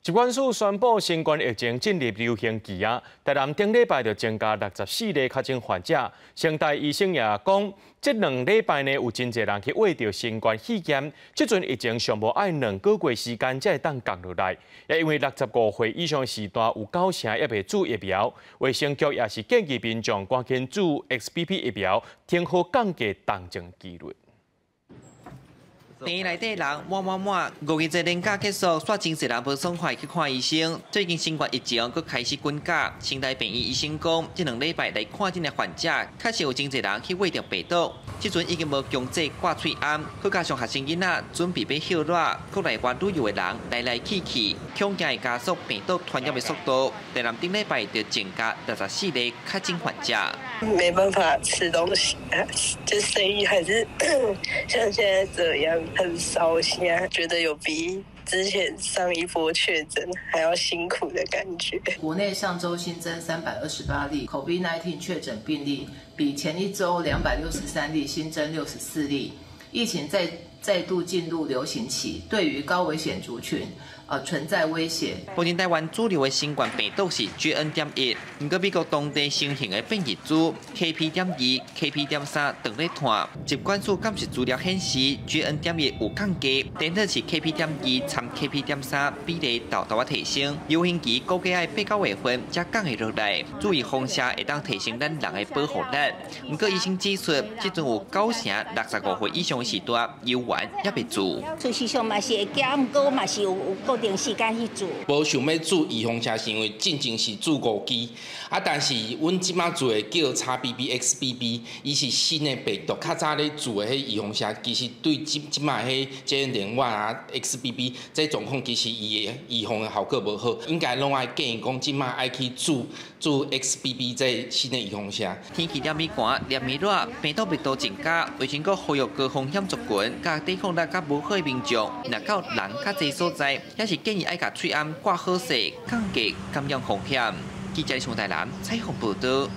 疾管署宣布，新冠疫情進入流行期啊！台南頂禮拜就增加64例確診患者。成大醫生也講，這2禮拜呢有真濟人去穢著新冠肺炎，這陣疫情上無愛2個月時間才會當降落來。也因為65歲以上時段有九成猶未注疫苗，衛生局也是建議民眾趕緊注 XBB 疫苗，提高降低重症機率。病院內底人滿滿滿，五二節連假結束，煞真濟人無爽快去看醫生。最近新冠疫情閣開始滾價，成大病院醫生講，這2禮拜來看診的患者，確實有真濟人去穢著病毒。這陣已經無強制掛喙罨，閣加上學生囡仔準備欲歇熱，國內外旅遊的人來來去去，恐驚會加速病毒傳染的速度。台南頂禮拜就增加64例確診患者。沒辦法吃東西，就生意還是像現在這樣很燒聲，覺得有比之前上一波確診還要辛苦的感覺。國內上週新增328例 COVID-19 確診病例，比前一週263例新增64例。疫情再度進入流行期，對於高危險族群，存在威脅。目前台灣主流的新冠病毒是 JN.1，毋過美國當地盛行的變異株 KP.2、KP.3正咧傳。疾管署監視資料顯示，JN.1有降低，顛倒是 KP.2摻 KP.3比例沓沓仔提升。流行期估計愛8、9月份才降會落來。注預防射會當提升咱人的保護力。毋過醫生指出，這陣有九成65歲以上的時段猶原猶未注。事實上嘛是會驚，毋過嘛是有固定時間去注。無想欲注預防射，是因為進前是注五支，啊，但是阮這擺注的叫 XBB、XBB，伊是新的病毒，較早咧注的彼預防射，其實對這這擺彼 JN.1啊 XBB 這狀況，其實伊的預防的效果無好，應該攏愛建議講這擺愛去注注 XBB 這新的預防射。天氣連綿寒，連綿熱，病毒密度增加，衛生局呼籲高風險族群，佮抵抗力較無好的民眾，若到人較濟所在，也是建議愛共喙罨掛好勢，降低感染風險。記者宋台南採訪報導。